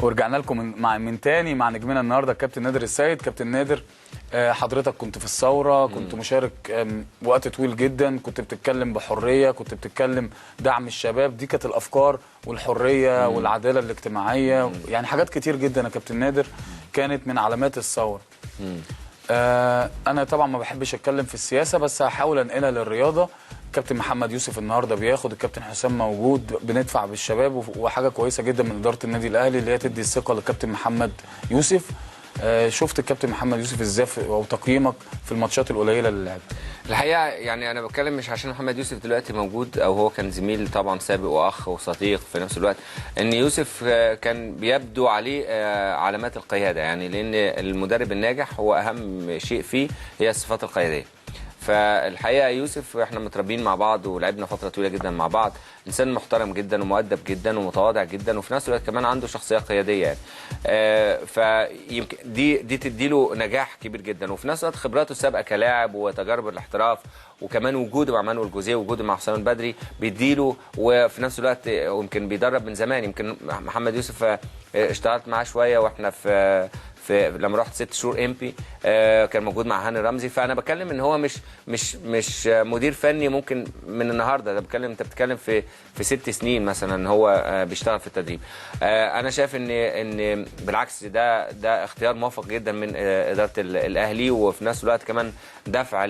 ورجعنا لكم من تاني مع نجمنا النهارده الكابتن نادر السيد. كابتن نادر، حضرتك كنت في الثورة، كنت مشارك وقت طويل جدا، كنت بتتكلم بحرية، كنت بتتكلم دعم الشباب، دي كانت الافكار والحرية والعدالة الاجتماعية، يعني حاجات كتير جدا يا كابتن نادر كانت من علامات الثورة. انا طبعا ما بحبش اتكلم في السياسة، بس هحاول انقلها للرياضة. كابتن محمد يوسف النهارده بياخد، الكابتن حسام موجود، بندفع بالشباب، وحاجه كويسة جدا من ادارة النادي الاهلي اللي هي تدي الثقة للكابتن محمد يوسف. شفت الكابتن محمد يوسف ازاي او تقييمك في الماتشات القليلة اللي لعبها؟ الحقيقة يعني انا بتكلم مش عشان محمد يوسف دلوقتي موجود، او هو كان زميل طبعا سابق واخ وصديق في نفس الوقت، ان يوسف كان بيبدو عليه علامات القيادة، يعني لان المدرب الناجح هو اهم شيء فيه هي الصفات القيادية. فالحقيقة يوسف احنا متربيين مع بعض ولعبنا فترة طويلة جدا مع بعض، انسان محترم جدا ومؤدب جدا ومتواضع جدا، وفي نفس الوقت كمان عنده شخصية قيادية يعني. فيمكن دي تديله نجاح كبير جدا، وفي نفس الوقت خبراته السابقة كلاعب وتجارب الاحتراف، وكمان وجوده مع مانويل جوزيه ووجوده مع حسام البدري بيديله، وفي نفس الوقت ويمكن بيدرب من زمان. يمكن محمد يوسف اشتغلت معاه شوية واحنا في لما رحت 6 شهور امبي، كان موجود مع هاني رمزي. فانا بتكلم ان هو مش مدير فني ممكن من النهارده، ده بتكلم انت بتتكلم في 6 سنين مثلا هو بيشتغل في التدريب. انا شايف ان بالعكس ده اختيار موفق جدا من ادارة الاهلي، وفي نفس الوقت كمان دفع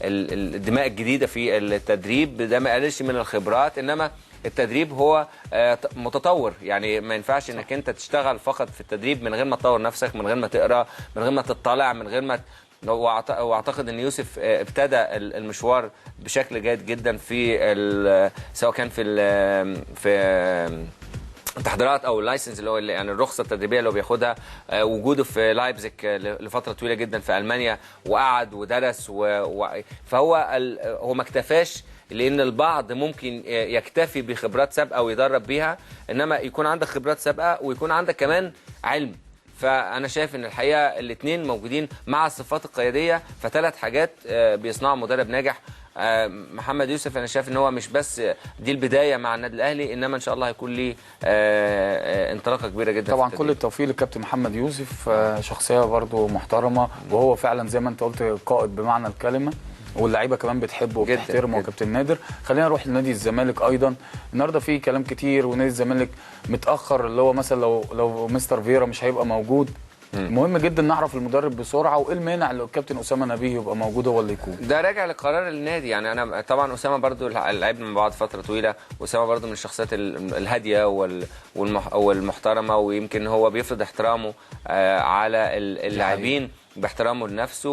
للدماء الجديدة في التدريب. ده ما قللش من الخبرات، انما التدريب هو متطور، يعني ما ينفعش انك انت تشتغل فقط في التدريب من غير ما تطور نفسك، من غير ما تقرا، من غير ما تطلع، من غير ما واعتقد ان يوسف ابتدى المشوار بشكل جيد جدا في سواء كان في التحضيرات او ال license اللي هو يعني الرخصة التدريبية اللي هو بياخدها، وجوده في لايبزيج لفترة طويلة جدا في المانيا وقعد ودرس فهو هو ما اكتفاش، لان البعض ممكن يكتفي بخبرات سابقه ويدرب بيها، انما يكون عندك خبرات سابقه ويكون عندك كمان علم. فانا شايف ان الحقيقة الاثنين موجودين مع الصفات القيادية، فثلاث حاجات بيصنعوا مدرب ناجح. محمد يوسف انا شايف ان هو مش بس دي البداية مع النادي الاهلي، انما ان شاء الله هيكون ليه انطلاقة كبيرة جدا. طبعا كل التوفيق للكابتن محمد يوسف، شخصية برده محترمه، وهو فعلا زي ما انت قلت قائد بمعنى الكلمة، واللعيبة كمان بتحبه وبتحترمه. كابتن نادر، خلينا نروح لنادي الزمالك ايضا. النهارده في كلام كتير ونادي الزمالك متاخر، اللي هو مثلا لو مستر فيرا مش هيبقى موجود. مهم جدا نعرف المدرب بسرعة، وايه المانع لو الكابتن اسامة نبيه يبقى موجود هو اللي يكون؟ ده راجع لقرار النادي. يعني انا طبعا اسامة برضو لعبنا مع بعض فترة طويلة، اسامة برضو من الشخصيات الهادية والمحترمه، ويمكن هو بيفرض احترامه على اللاعبين باحترامه لنفسه.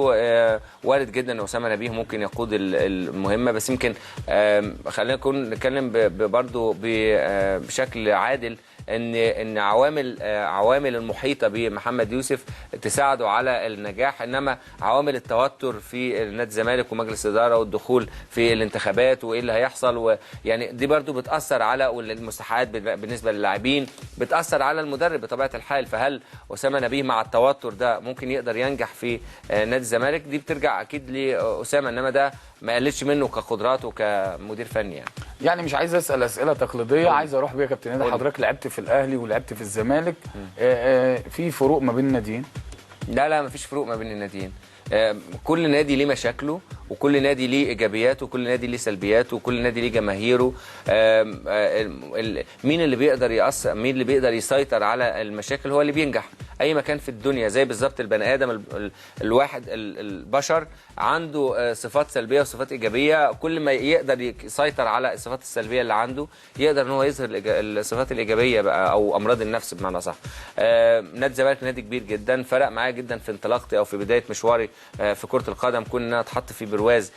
وارد جدا ان اسامة نبيه ممكن يقود المهمة، بس يمكن خلينا نكون نتكلم برضو بشكل عادل ان عوامل المحيطة بمحمد يوسف تساعده على النجاح، انما عوامل التوتر في نادي الزمالك ومجلس الادارة والدخول في الانتخابات وايه اللي هيحصل، يعني دي برضو بتاثر على المستحقات بالنسبة للاعبين، بتاثر على المدرب بطبيعة الحال. فهل اسامة نبيه مع التوتر ده ممكن يقدر ينجح في نادي الزمالك؟ دي بترجع اكيد لاسامة، انما ده ما قلتش منه كقدراته كمدير فني. يعني مش عايز اسال اسئلة تقليدية، عايز اروح بيها يا كابتن نادر. حضرتك لعبت في الاهلي ولعبت في الزمالك، في فروق ما بين الناديين؟ لا ما فيش فروق ما بين الناديين. كل نادي ليه مشاكله، وكل نادي ليه ايجابياته، وكل نادي ليه سلبياته، وكل نادي ليه جماهيره. مين اللي بيقدر يأثر، مين اللي بيقدر يسيطر على المشاكل هو اللي بينجح اي مكان في الدنيا. زي بالظبط البني ادم الواحد، البشر عنده صفات سلبية وصفات ايجابية، كل ما يقدر يسيطر على الصفات السلبية اللي عنده يقدر ان هو يظهر الصفات الايجابية بقى، او امراض النفس بمعنى صح. نادي الزمالك نادي كبير جدا، فرق معايا جدا في انطلاقتي او في بداية مشواري في كره القدم، كنا اتحط في برواز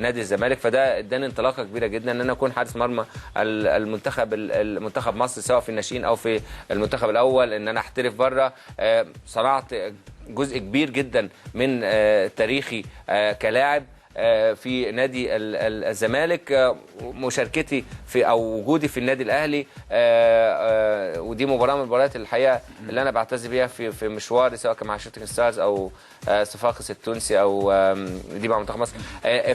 نادي الزمالك، فده اداني انطلاقة كبيرة جدا ان انا اكون حارس مرمى المنتخب، المنتخب مصر سواء في الناشئين او في المنتخب الاول، ان انا احترف بره. صنعت جزء كبير جدا من تاريخي كلاعب. في نادي الزمالك، مشاركتي في او وجودي في النادي الاهلي، ودي مباراة من المباريات الحقيقة اللي انا بعتز بيها في مشواري، سواء كان مع شوتنج ستارز او صفاقس التونسي او دي مع منتخب مصر.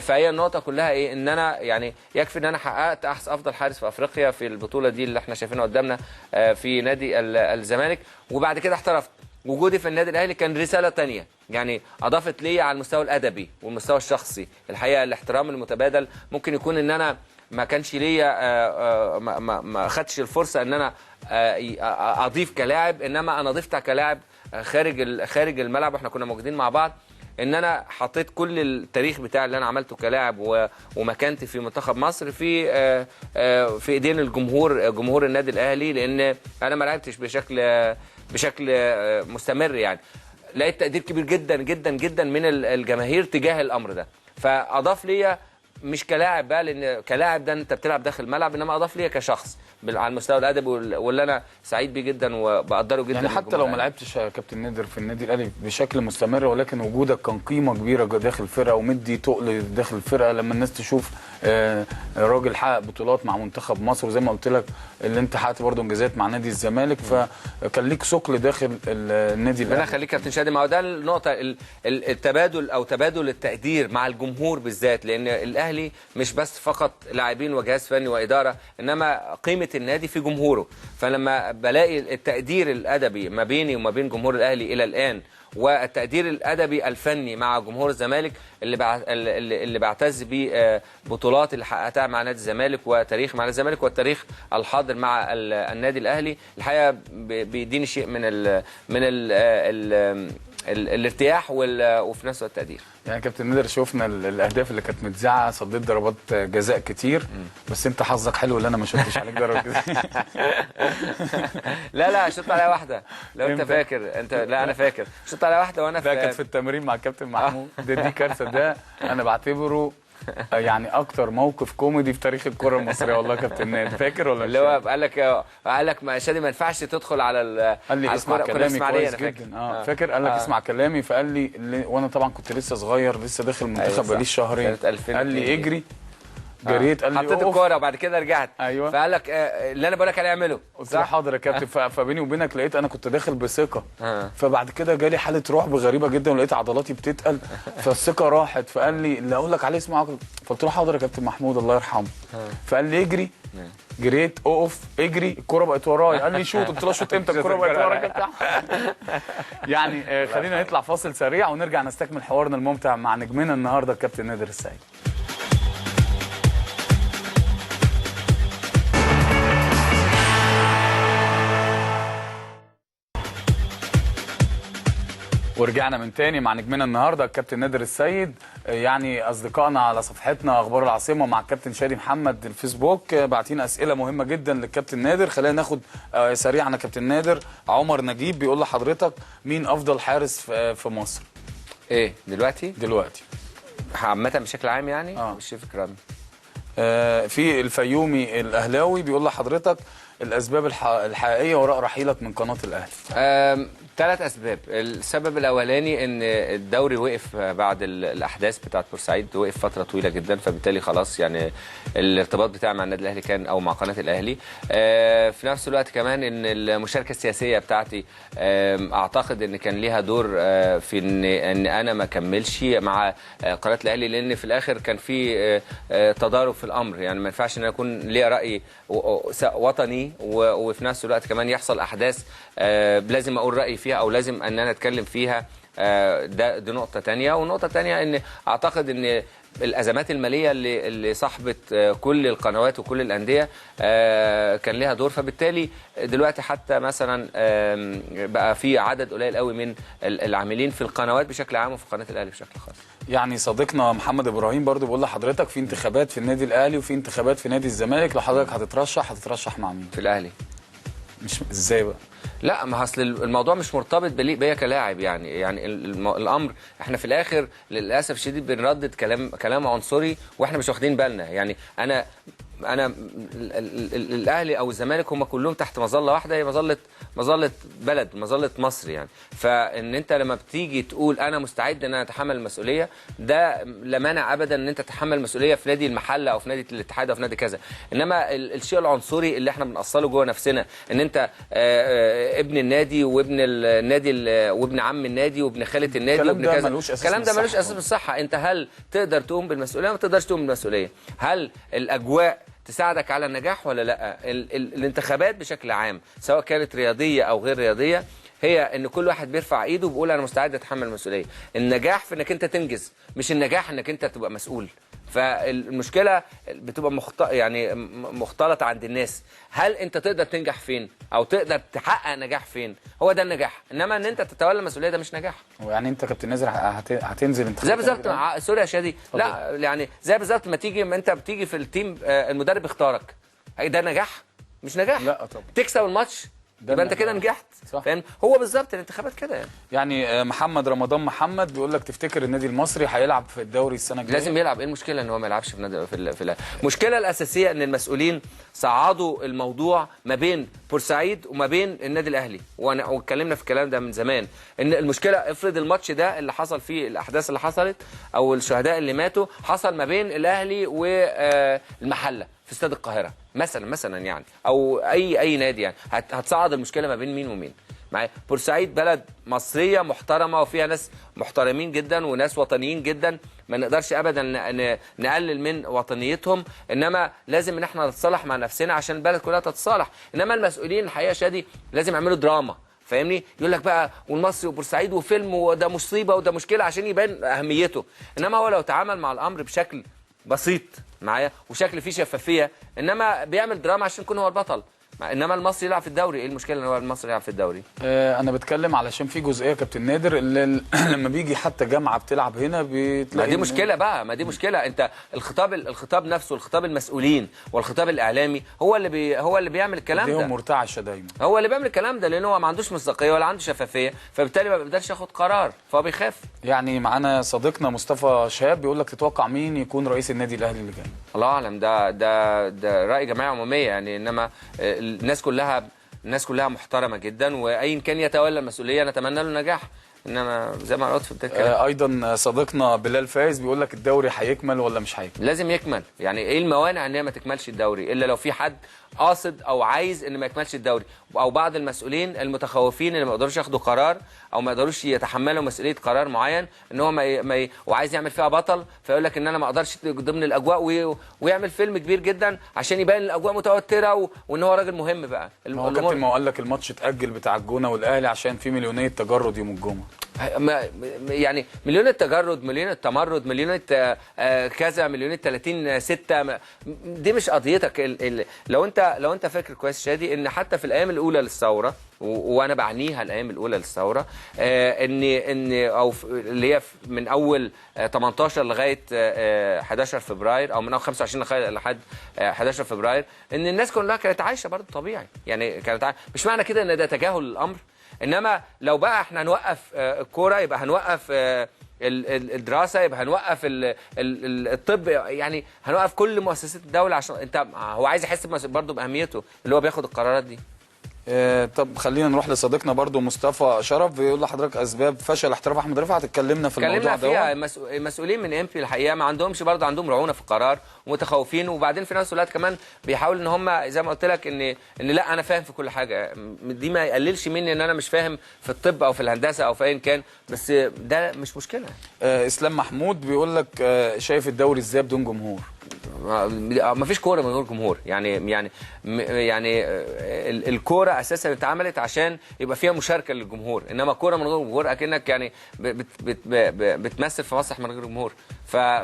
فهي النقطة كلها ايه؟ ان انا يعني يكفي ان انا حققت احسن افضل حارس في افريقيا في البطولة دي اللي احنا شايفينها قدامنا في نادي الزمالك، وبعد كده احترفت. وجودي في النادي الاهلي كان رسالة ثانية، يعني اضافت لي على المستوى الادبي والمستوى الشخصي الحقيقة الاحترام المتبادل. ممكن يكون ان انا ما كانش ليا ما خدتش الفرصة ان انا اضيف كلاعب، انما انا ضفتها كلاعب خارج الملعب، واحنا كنا موجودين مع بعض، ان انا حطيت كل التاريخ بتاع اللي انا عملته كلاعب ومكانتي في منتخب مصر في ايدين الجمهور، جمهور النادي الاهلي، لان انا ما لعبتش بشكل مستمر يعني. لقيت تقدير كبير جدا جدا جدا من الجماهير تجاه الامر ده، فاضاف ليا مش كلاعب بقى، لان كلاعب ده انت بتلعب داخل الملعب، انما اضاف ليا كشخص على المستوى الادبي، واللي انا سعيد بيه جدا وبقدره جدا. يعني حتى لو ما لعبتش يا كابتن نادر في النادي الاهلي بشكل مستمر، ولكن وجودك كان قيمة كبيرة داخل الفرقة ومدي تقل داخل الفرقة. لما الناس تشوف راجل حقق بطولات مع منتخب مصر، وزي ما قلت لك اللي انت حققت برضه انجازات مع نادي الزمالك، فكان ليك ثقل داخل النادي الاهلي. ربنا يخليك يا كابتن شادي. ما هو ده النقطة، التبادل او تبادل التقدير مع الجمهور بالذات، لان الاهلي مش بس فقط لاعبين وجهاز فني واداره، انما قيمة النادي في جمهوره. فلما بلاقي التقدير الادبي ما بيني وما بين جمهور الاهلي الى الان، والتقدير الادبي الفني مع جمهور الزمالك اللي بعتز بيه بطولات اللي حققتها مع نادي الزمالك، وتاريخ مع نادي الزمالك، والتاريخ الحاضر مع النادي الاهلي، الحقيقة بيديني شيء من ال من ال ال الارتياح وفي نفس الوقت التقدير. يعني كابتن نادر، شفنا الاهداف اللي كانت متذاعه، صديت ضربات جزاء كتير، بس انت حظك حلو اللي انا ما شفتش عليك ضربه جزاء. لا شفت عليها واحدة لو انت فاكر. انت لا انا فاكر شفت عليها واحدة وانا في كانت في التمرين مع الكابتن محمود. دي كارثة، ده انا بعتبره يعني اكتر موقف كوميدي في تاريخ الكره المصرية والله يا كابتن نادر. فاكر ولا اللي هو قال لك ما شادي ما ينفعش تدخل على قال لي اسمع كلامي كويس جدا. فاكر قال لك اسمع كلامي، فقال لي وانا طبعا كنت لسه صغير، لسه داخل المنتخب بقاليش شهرين، قال لي اجري، جريت، قال لي حطيت الكورة وبعد كده رجعت. ايوه، فقال لك اللي انا بقول لك عليه اعمله. قلت له حاضر يا كابتن. فبيني وبينك لقيت انا كنت داخل بثقة، فبعد كده جالي حاله رعب غريبة جدا، ولقيت عضلاتي بتتقل، فالثقه راحت. فقال لي اللي اقول لك عليه اسمع، فقلت له حاضر يا كابتن محمود الله يرحمه. فقال لي اجري، جريت، اقف، اجري، الكورة بقت ورايا. قال لي شوط، قلت له شوط امتى؟ الكورة بقت ورايا. يعني خلينا نطلع فاصل سريع ونرجع نستكمل حوارنا الممتع مع نجمنا النهارده الكابتن نادر السيد. ورجعنا من تاني مع نجمنا النهارده الكابتن نادر السيد. يعني اصدقائنا على صفحتنا اخبار العاصمة مع الكابتن شادي محمد الفيسبوك باعتين اسئلة مهمة جدا للكابتن نادر. خلينا ناخد سريعا يا كابتن نادر. عمر نجيب بيقول لحضرتك مين افضل حارس في مصر؟ ايه دلوقتي؟ دلوقتي عامة بشكل عام يعني؟ مش فكرة. في الفيومي الاهلاوي بيقول لحضرتك الاسباب الحقيقية وراء رحيلك من قناة الاهلي. 3 اسباب. السبب الاولاني ان الدوري وقف بعد الاحداث بتاعه بورسعيد، وقف فترة طويلة جدا، فبالتالي خلاص يعني الارتباط بتاعي مع النادي الاهلي كان او مع قناة الاهلي. في نفس الوقت كمان ان المشاركة السياسية بتاعتي اعتقد ان كان ليها دور في ان انا ما اكملش مع قناة الاهلي، لان في الاخر كان في تضارب في الامر. يعني ما ينفعش ان انا اكون ليا راي وطني وفي نفس الوقت كمان يحصل احداث لازم اقول رايي فيها او لازم ان انا اتكلم فيها. ده نقطة ثانية. والنقطة الثانية ان اعتقد ان الازمات المالية اللي صاحبت كل القنوات وكل الاندية كان لها دور، فبالتالي دلوقتي حتى مثلا بقى في عدد قليل قوي من العاملين في القنوات بشكل عام وفي قناة الاهلي بشكل خاص. يعني صديقنا محمد ابراهيم برضو بيقول لحضرتك في انتخابات في النادي الاهلي وفي انتخابات في نادي الزمالك، لو حضرتك هتترشح مع مين؟ في الاهلي. مش ازاي بقى؟ لا، ما اصل الموضوع مش مرتبط بيا كلاعب. يعني الامر احنا في الاخر للاسف الشديد بنردد كلام عنصري واحنا مش واخدين بالنا. يعني انا انا الاهلي او الزمالك هم كلهم تحت مظلة واحدة، هي مظلة بلد، مظلة مصر يعني. فان انت لما بتيجي تقول انا مستعد ان انا اتحمل المسؤولية، ده لا مانع ابدا ان انت تتحمل المسؤولية في نادي المحلة او في نادي الاتحاد او في نادي كذا. انما الشيء العنصري اللي احنا بنأصله جوه نفسنا، ان انت ابن النادي وابن النادي وابن عم النادي وابن خاله النادي وابن كذا، الكلام ده ملوش اساس من الصحة. انت هل تقدر تقوم بالمسؤولية؟ ما تقدرش تقوم بالمسؤولية. هل الاجواء تساعدك على النجاح ولا لا؟ الانتخابات بشكل عام سواء كانت رياضية او غير رياضية، هي ان كل واحد بيرفع ايده وبيقول انا مستعد اتحمل المسؤولية. النجاح في انك انت تنجز، مش النجاح انك انت تبقى مسؤول. فالمشكلة بتبقى يعني مختلطة عند الناس. هل انت تقدر تنجح فين او تقدر تحقق نجاح فين؟ هو ده النجاح. انما ان انت تتولى المسؤولية ده مش نجاح. ويعني انت كابتن نازر هتنزل انتخابات زي بالظبط sorry يا شادي، لا يعني زي بالظبط ما تيجي، ما انت بتيجي في ال team المدرب اختارك، ده نجاح؟ مش نجاح. لا طبعا. تكسب الماتش يبقى انت كده نجحت، فاهم؟ هو بالظبط الانتخابات كده يعني. يعني محمد رمضان محمد بيقول لك تفتكر النادي المصري هيلعب في الدوري السنة الجاية؟ لازم يلعب. ايه المشكلة ان هو ما يلعبش في النادي في المشكلة الاساسية ان المسؤولين صعدوا الموضوع ما بين بورسعيد وما بين النادي الاهلي، وانا واتكلمنا في الكلام ده من زمان. ان المشكلة افرض الماتش ده اللي حصل فيه الاحداث اللي حصلت او الشهداء اللي ماتوا حصل ما بين الاهلي والمحله في استاد القاهرة مثلا يعني، او اي نادي يعني، هتصعد المشكلة ما بين مين ومين. معايا بورسعيد بلد مصرية محترمه وفيها ناس محترمين جدا وناس وطنيين جدا، ما نقدرش ابدا نقلل من وطنيتهم، انما لازم ان احنا نتصالح مع نفسنا عشان البلد كلها تتصالح. انما المسؤولين الحقيقة شادي لازم يعملوا دراما، فاهمني؟ يقول لك بقى والمصري وبورسعيد وفيلم وده مصيبة وده مشكلة عشان يبان اهميته. انما هو لو تعامل مع الامر بشكل بسيط معايا وشكل فيه شفافية، انما بيعمل دراما عشان يكون هو البطل. انما المصري يلعب في الدوري، ايه المشكلة ان هو المصري يلعب في الدوري؟ انا بتكلم علشان في جزئية كابتن نادر اللي لما بيجي حتى جامعه بتلعب هنا بتلاقي ما دي مشكلة بقى، ما دي مشكلة. انت الخطاب نفسه، الخطاب المسؤولين والخطاب الاعلامي هو اللي بيعمل الكلام ده. مرتعشه دايما، هو اللي بيعمل الكلام ده لان هو ما عندوش مصداقية ولا عنده شفافية، فبالتالي ما بيقدرش ياخد قرار فهو بيخاف. يعني معانا صديقنا مصطفى شهاب بيقول لك تتوقع مين يكون رئيس النادي الاهلي اللي جاي؟ الله اعلم، ده ده ده راي جمعية عموميه يعني، انما الناس كلها محترمه جدا، وايا كان يتولى المسؤولية نتمنى له النجاح. انما زي ما قلت في الكلام. ايضا صديقنا بلال فايز بيقول لك الدوري هيكمل ولا مش هيكمل؟ لازم يكمل. يعني ايه الموانع ان هي ما تكملش الدوري؟ الا لو في حد قاصد او عايز ان ما يكملش الدوري، او بعض المسؤولين المتخوفين اللي ما يقدروش ياخدوا قرار او ما يقدروش يتحملوا مسؤولية قرار معين، ان هو ما وعايز يعمل فيها بطل، فيقول لك ان انا ما اقدرش ضمن الاجواء ويعمل فيلم كبير جدا عشان يبين الاجواء متوترة وان هو راجل مهم بقى. هو كابتن ما قال لك الماتش اتاجل بتاع الجونه والاهلي عشان في مليونيه تجرد يوم الجمعة. يعني مليون التجرد، مليون التمرد، مليون كذا، مليون 30/6، دي مش قضيتك. لو انت فاكر كويس شادي ان حتى في الايام الاولى للثورة، وانا بعنيها الايام الاولى للثورة، ان او اللي هي من اول 18 لغاية 11 فبراير، او من اول 25 لحد 11 فبراير، ان الناس كلها كانت عايشه برضه طبيعي يعني، كانت مش معنى كده ان ده تجاهل الامر. انما لو بقى احنا هنوقف الكورة يبقى هنوقف الدراسة، يبقى هنوقف الطب، يعني هنوقف كل مؤسسات الدولة، عشان انت هو عايز يحس برضه باهميته اللي هو بياخد القرارات دي. طب خلينا نروح لصديقنا برضو مصطفى شرف بيقول لحضرتك اسباب فشل احتراف احمد رفعت. اتكلمنا في الموضوع ده، فيها مسؤولين من امبي الحقيقة ما عندهمش برضو، عندهم رعونة في القرار ومتخوفين، وبعدين في نفس الوقت كمان بيحاول ان هم زي ما قلت لك ان لا انا فاهم في كل حاجة، دي ما يقللش مني ان انا مش فاهم في الطب او في الهندسة او في ايا كان، بس ده مش مشكلة. اسلام محمود بيقول لك شايف الدوري ازاي بدون جمهور؟ ما فيش كورة من غير جمهور، يعني يعني يعني الكورة اساسا اتعملت عشان يبقى فيها مشاركة للجمهور، انما كورة من غير جمهور اكنك يعني بتمثل في مسرح من غير جمهور.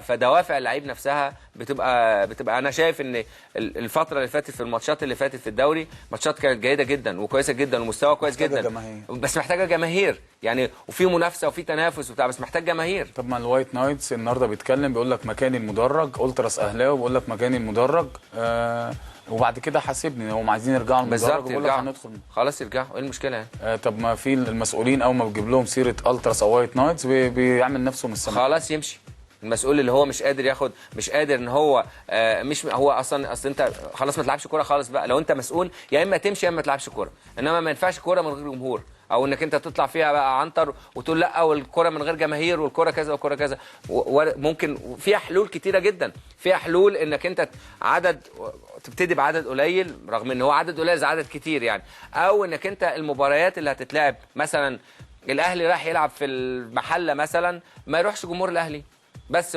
فدوافع اللعيب نفسها بتبقى انا شايف ان الفترة اللي فاتت في الماتشات اللي فاتت في الدوري ماتشات كانت جيدة جدا وكويسة جدا ومستوى كويس جدا، جماهير. بس محتاجه جماهير يعني، وفي منافسه وفي تنافس وبتاع، بس محتاج جماهير. طب ما ال White Knights النهارده بيتكلم بيقول لك مكان المدرج، التراس اهلاوي بيقول لك مكان المدرج، وبعد كده حاسبني، هم عايزين يرجعوا المدرج، بيقول لك هندخل خلاص يرجعوا، ايه المشكلة يعني؟ طب ما في المسؤولين اول ما بتجيب لهم سيره التراس او White Knights بيعمل نفسه مش سامع، خلاص يمشي. المسؤول اللي هو مش قادر ياخد، مش قادر ان هو مش هو اصلا، اصل انت خلاص ما تلعبش كورة خالص بقى. لو انت مسؤول يا اما تمشي يا اما ما تلعبش كورة، انما ما ينفعش كورة من غير جمهور، او انك انت تطلع فيها بقى عنتر وتقول لا والكوره من غير جماهير والكوره كذا والكوره كذا. ممكن فيها حلول كتيرة جدا، فيها حلول انك انت عدد، تبتدي بعدد قليل، رغم ان هو عدد قليل زي عدد كتير يعني، او انك انت المباريات اللي هتتلعب مثلا الاهلي راح يلعب في المحلة مثلا، ما يروحش جمهور الاهلي بس.